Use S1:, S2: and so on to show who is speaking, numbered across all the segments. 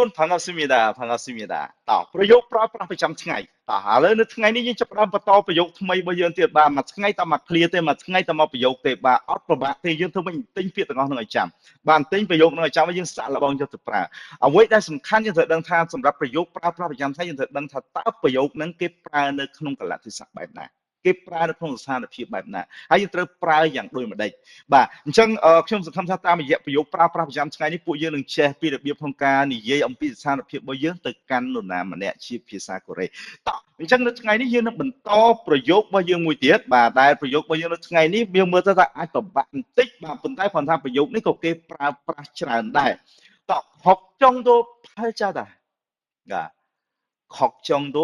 S1: 여러분 반갑습니다. 반갑습니다. តោះប្រយោគប្រើប្រាស់ប្រចាំថ្ងៃតោះឥឡូវនៅថ្ងៃនេះយើងចាប់ផ្ដើមបន្តប្រយោគថ្មីរបស់យើងទៀតបាទមួយថ្ងៃតែមួយឃ្លាទេមួយថ្ងៃតែមួយប្រយោគទេបាទអត់ពិបាកទេយើងធ្វើមិនទិញពាក្យទាំងអស់នឹងឲ្យចាំបាទទិញប្រយោគនឹងឲ្យចាំយើងសាក់លបងយកទៅប្រើអ្វីដែលសំខាន់យើងត្រូវដឹងថាសម្រាប់ប្រយោគប្រើប្រាស់ប្រចាំថ្ងៃយើងត្រូវដឹងថាតើប្រយោគហ្នឹងគេប្រើនៅក្នុងកលៈទេសៈបែបណាគេប្រើនៅក្នុងស្ថានភាពបែបណាហើយយើងត្រូវប្រើយ៉ាងដូចម្ដេចបាទអញ្ចឹងខ្ញុំសង្ឃឹមថាតាមរយៈប្រយោគប្រើប្រាស់ប្រចាំថ្ងៃនេះពួកយើងនឹងចេះពីរបៀបក្នុងការនិយាយអំពីស្ថានភាពរបស់យើងទៅកាន់នរណាម្នាក់ជាភាសាកូរ៉េតោះអញ្ចឹងនៅថ្ងៃនេះយើងនឹងបន្តប្រយោគរបស់យើងមួយទៀតបាទដែលប្រយោគរបស់យើងនៅថ្ងៃនេះយើងមើលទៅថាអាចពិបាកបន្តិចបាទប៉ុន្តែគ្រាន់ថាប្រយោគនេះក៏គេប្រើប្រាស់ច្រើនដែរតោះ걱정도 팔자다បាទ걱정도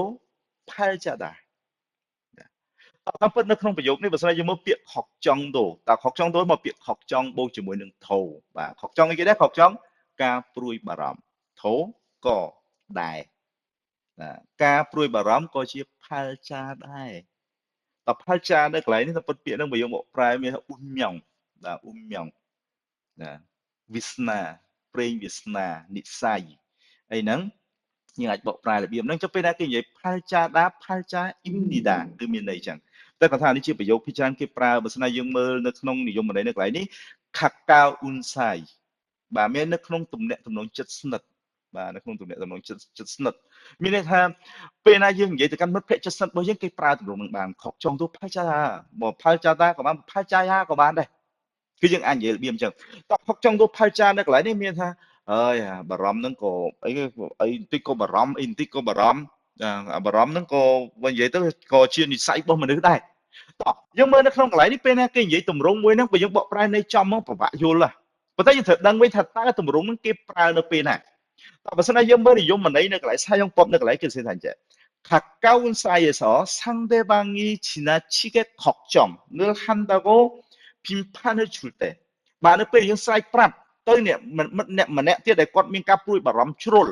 S1: 팔자다តាមពិតនៅក្នុងប្រយោគនេះបើសិនជាយើងមើលពាក្យខកចង់ទៅតើខកចង់ទៅមកពាក្យខកចង់បូកជាមួយនឹងថោបាទខកចង់អីគេដែរខកចង់ការព្រួយបារម្ភថោក៏ដែរបាទការព្រួយបារម្ភក៏ជាផលចាដែរតើផលចានៅកន្លែងនេះតាមពិតពាក្យហ្នឹងបើយើងមកប្រែមានអ៊ុំញ៉ងបាទអ៊ុំញ៉ងណាវាសនាព្រេងវាសនានិស័យអីហ្នឹងយើងអាចបកប្រែរបៀបហ្នឹងចុះពេលណាគេនិយាយផលចាដាផលចាអ៊ីមនីដាគឺមានន័យចឹងតែគាត់ថានេះជាប្រយោគភាគច្រើនគេប្រើបើស្នើយើងមើលនៅក្នុងនិយមន័យនៅកន្លែងនេះខាកៅអ៊ុនសៃបាទមាននៅក្នុងទំនាក់ទំនងចិត្តស្និទ្ធបាទនៅក្នុងទំនាក់ទំនងចិត្តចិត្តស្និទ្ធមានន័យថាពេលណាយើងនិយាយទៅកាន់មិត្តភក្តិចិត្តស្និទ្ធរបស់យើងគេប្រើទម្រង់នឹងបានខកចង់ទៅផលចាបើផលចាតាក៏បានផលចាយ៉ាក៏បានដែរគឺយើងអាចនិយាយរបៀបអញ្ចឹងតោះខកចង់ទៅផលចានៅកន្លែងនេះមានថាអើយបារម្ភហ្នឹងក៏អីអីបន្តិចក៏បារម្ភអីបន្តិចក៏បារម្ភបារម្ភហ្នឹងក៏បើនិយាយទៅក៏ជានិស័យរបស់មនុស្សដែរតោះយើងមើលនៅក្នុងកន្លែងនេះពេលណាគេនិយាយទម្រង់មួយហ្នឹងបើយើងបកប្រែនៃចំមកពិបាកយល់ហ៎ប៉ុន្តែយើងត្រូវដឹងវិញថាតើទម្រង់ហ្នឹងគេប្រើនៅពេលណាតោះបើសិនណាយើងមើលនិយមន័យនៅកន្លែង사용법នៅកន្លែងគេសរសេរថាអញ្ចឹង가까운 사이에서 상대방이 지나치게 걱정을 한다고 비판을 줄 때បាទនៅពេលយើងស្រែកប្រាប់ទៅអ្នកមិត្តអ្នកម្នាក់ទៀតដែលគាត់មានការព្រួយបារម្ភជ្រុល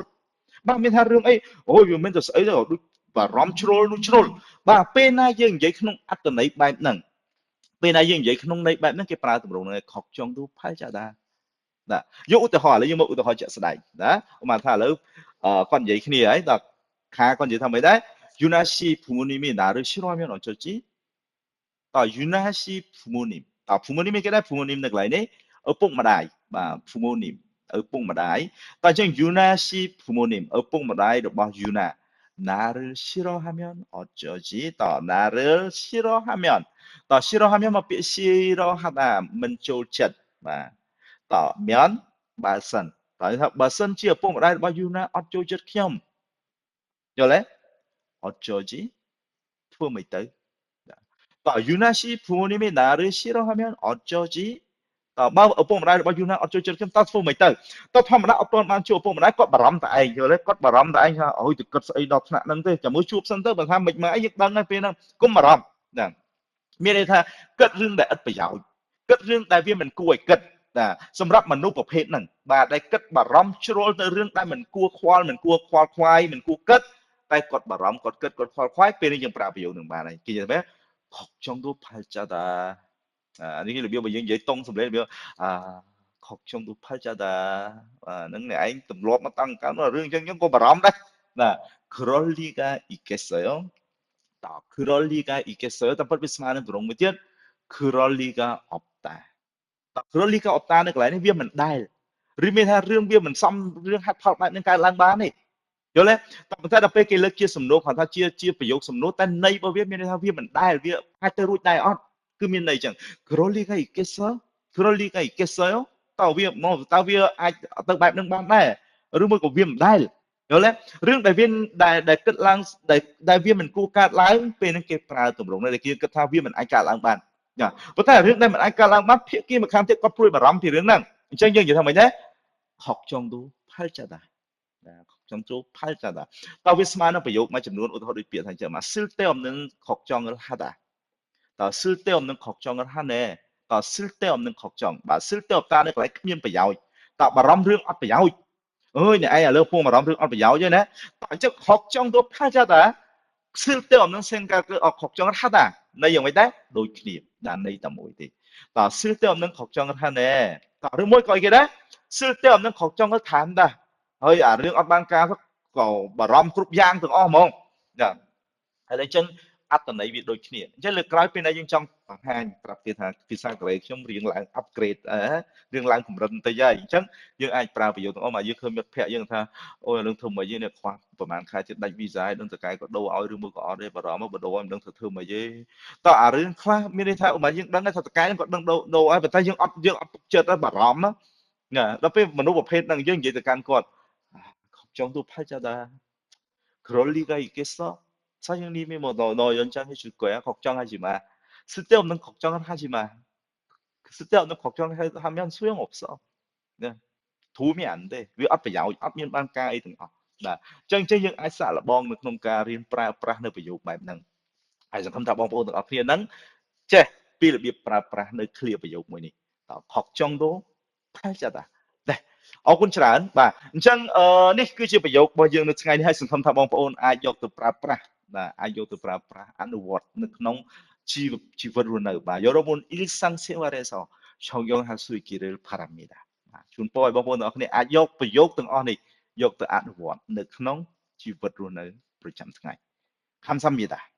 S1: បាទមានថារឿងអីអូយវាមិនទៅស្អីទៅដូចបារម្ភជ្រុលនោះជ្រុលបាទពេលណាយើងនិយាយក្នុងអត្តន័យបែបហ្នឹងពេលណាយើងនិយាយក្នុងន័យបែបហ្នឹងគេប្រើទម្រង់ហ្នឹងខកចង់ទូផលចាតាបាទយកឧទាហរណ៍ឥឡូវយើងមកឧទាហរណ៍ជាក់ស្ដែងណាឧបមាថាឥឡូវគាត់និយាយគ្នាហើយដល់ខាគាត់និយាយថាម៉េចដែរ 유나 씨 부모님이 나를 싫어하면 어쩌지? 아, 유나 씨 부모님. 아, 부모님이គេដែរ 부모님 នៅកន្លែងនេះឪពុកម្ដាយបាទ 부모님 ឪពុកម្ដាយតើអញ្ចឹង 유나 씨 부모님 ឪពុកម្ដាយរបស់ 유나 나를 싫어하면 어쩌지? ត 나를 싫어하면 ត 싫어하면 មកពាក្យ 싫어하다 មិនចូលចិត្តបាទត 면 បើសិនតើថាបើសិនជាឪពុកម្ដាយរបស់ 유나 អត់ចូលចិត្តខ្ញុំយល់ទេ 어쩌지? ធ្វើមិនទៅត 유나 씨 부모님이 나를 싫어하면 어쩌지? តើបើឪពុកម្ដាយរបស់យូណាអត់ចូលចិត្តខ្ញុំតើធ្វើមិនទៅតើធម្មតាអត់ទាន់បានជួបឪពុកម្ដាយគាត់បារម្ភតែឯងយល់ទេគាត់បារម្ភតែឯងថាអូយទៅគិតស្អីដល់ថ្នាក់ហ្នឹងទេចាំមើលជួបសិនទៅបើថាមិនមកអីយើងដឹងហើយពេលហ្នឹងកុំបារម្ភហ្នឹងមានន័យថាគិតរឿងដែលឥតប្រយោជន៍គិតរឿងដែលវាមិនគួរឲ្យគិតបាទសម្រាប់មនុស្សប្រភេទហ្នឹងបាទដែលគិតបារម្ភជ្រុលទៅរឿងដែលមិនគួរខ្វល់មិនគួរខ្វល់ខ្វាយមិនគួរគិតតែគាត់បារម្ភគាត់គិតគាត់ខ្វល់ខ្វាយពេលនេះយើងប្រើប្រយោគនឹងបានហើយគេនិយាយថា걱정도 팔자다អានេះរបៀបបើយើងនិយាយតុងសម្លេងរបៀបអា걱정도 팔자다 អាហ្នឹងអ្នកឯងទម្លាប់មកតាំងកាលរឿងអញ្ចឹងខ្ញុំក៏បារម្ភដែរបាទ 그럴 리가 있겠어요 ត 그럴 리가 있겠어요 តាមពិតវាស្មើនឹងទម្រង់មួយទៀត 그럴 리가 없다 ត 그럴 리가 없다 នៅកន្លែងនេះវាមិនដែលឬមានថារឿងវាមិនសមរឿងហេតុផលបែបនេះកើតឡើងបានទេយល់ទេតែប៉ុន្តែដល់ពេលគេលើកជាសំណួរគាត់ថាជាជាប្រយោគសំណួរតែន័យរបស់វាមានន័យថាវាមិនដែលវាអាចទៅរួចដែរអត់គឺមានន័យចឹង 그럴 리가 있겠어? 그럴 리가 있겠어요? តើវាមកតើវាអាចទៅបែបនឹងបានដែរឬមួយក៏វាមិនដែលយល់ទេរឿងដែលវាដែលដែលគិតឡើងដែលដែលវាមិនគួរកើតឡើងពេលហ្នឹងគេប្រើទម្រង់នេះដែលគេគិតថាវាមិនអាចកើតឡើងបានចាប៉ុន្តែរឿងដែលមិនអាចកើតឡើងបានភាគីម្ខាងទៀតគាត់ព្រួយបារម្ភពីរឿងហ្នឹងអញ្ចឹងយើងនិយាយថាម៉េចដែរ걱정도 팔자다 걱정도 팔자다តើវាស្មើនឹងប្រយោគមួយចំនួនឧទាហរណ៍ដូចពាក្យថាអញ្ចឹងមក 쓸데없는 걱정을 하다 តើ 쓸데없는 걱정을 하네 តើ 쓸데없는 걱정 បាទ 쓸데없다 នៅកន្លែងគ្មានប្រយោជន៍តើបារម្ភរឿងអត់ប្រយោជន៍អើយអ្នកឯងឥឡូវពងបារម្ភរឿងអត់ប្រយោជន៍ទេណាតើអញ្ចឹង 걱정도 팔자다 쓸데없는 생각을 걱정을 하다 ន័យយ៉ាងម៉េចដែរដូចគ្នាដល់ន័យតែមួយទេតើ 쓸데없는 걱정을 하네 តើឬមួយក៏អីគេដែរ 쓸데없는 걱정을 다 한다. ហើយអារឿងអត់បានការក៏បារម្ភគ្រប់យ៉ាងទាំងអស់ហ្មងចាហើយអញ្ចឹងអត្តន័យវាដូចគ្នាអញ្ចឹងលើកក្រោយពេលណាយើងចង់បង្ហាញប្រាប់គេថាភាសាកូរ៉េខ្ញុំរៀងឡើង upgrade រៀងឡើងកម្រិតបន្តិចហើយអញ្ចឹងយើងអាចប្រើប្រយោគទាំងអស់មកយើងឃើញមិត្តភ័ក្ដិយើងថាអូយនឹងធ្វើមកយើងនេះខ្វះប្រហែលខែទៀតដាច់វីសាឲ្យដឹងតកែក៏ដូរឲ្យឬមួយក៏អត់ទេបារម្ភបើដូរឲ្យមិនដឹងធ្វើមកយេតើអារឿងខ្លះមានន័យថាឧបមាយើងដឹងថាតកែក៏ដឹងដូរឲ្យប៉ុន្តែយើងអត់ទុកចិត្តបារម្ភណាដល់ពេលមនុស្សប្រភេទហ្នឹងយើងនិយាយទៅកាន់គាត់ខំចង់ទូផាច់ចា그럴 리가 있겠어? 사장님이 뭐 너 연장해 줄 거야? 걱정하지 마. 쓸데없는 걱정을 하지 마. 쓸데없는 걱정을 하면 소용없어. 네. 도움이 안 돼. វាអត់ប្រយោជន៍អត់មានបានការអីទាំងអស់បាទអញ្ចឹងយើងអាចសាកល្បងនៅក្នុងការរៀនប្រើប្រាស់នៅប្រយោគបែបហ្នឹងហើយសង្ឃឹមថាបងប្អូនទាំងអស់គ្នាហ្នឹងចេះពីរបៀបប្រើប្រាស់នៅឃ្លាប្រយោគមួយនេះត걱정도 팔자다 ដែរអរគុណច្រើនបាទអញ្ចឹងនេះគឺជាប្រយោគរបស់យើងនៅថ្ងៃនេះហើយសង្ឃឹមថាបងប្អូនអាចយកទៅប្រើប្រាស់បាទអាចយកទៅប្រើប្រាស់អនុវត្តនៅក្នុងជីវិតរស់នៅបាទ여러분 일상생활에서 적용할 수 있기를 바랍니다 បាទជូនពរឲ្យបងប្អូនទាំងអស់គ្នាអាចយកប្រយោគទាំងអស់នេះយកទៅអនុវត្តនៅក្នុងជីវិតរស់នៅប្រចាំថ្ងៃ감사합니다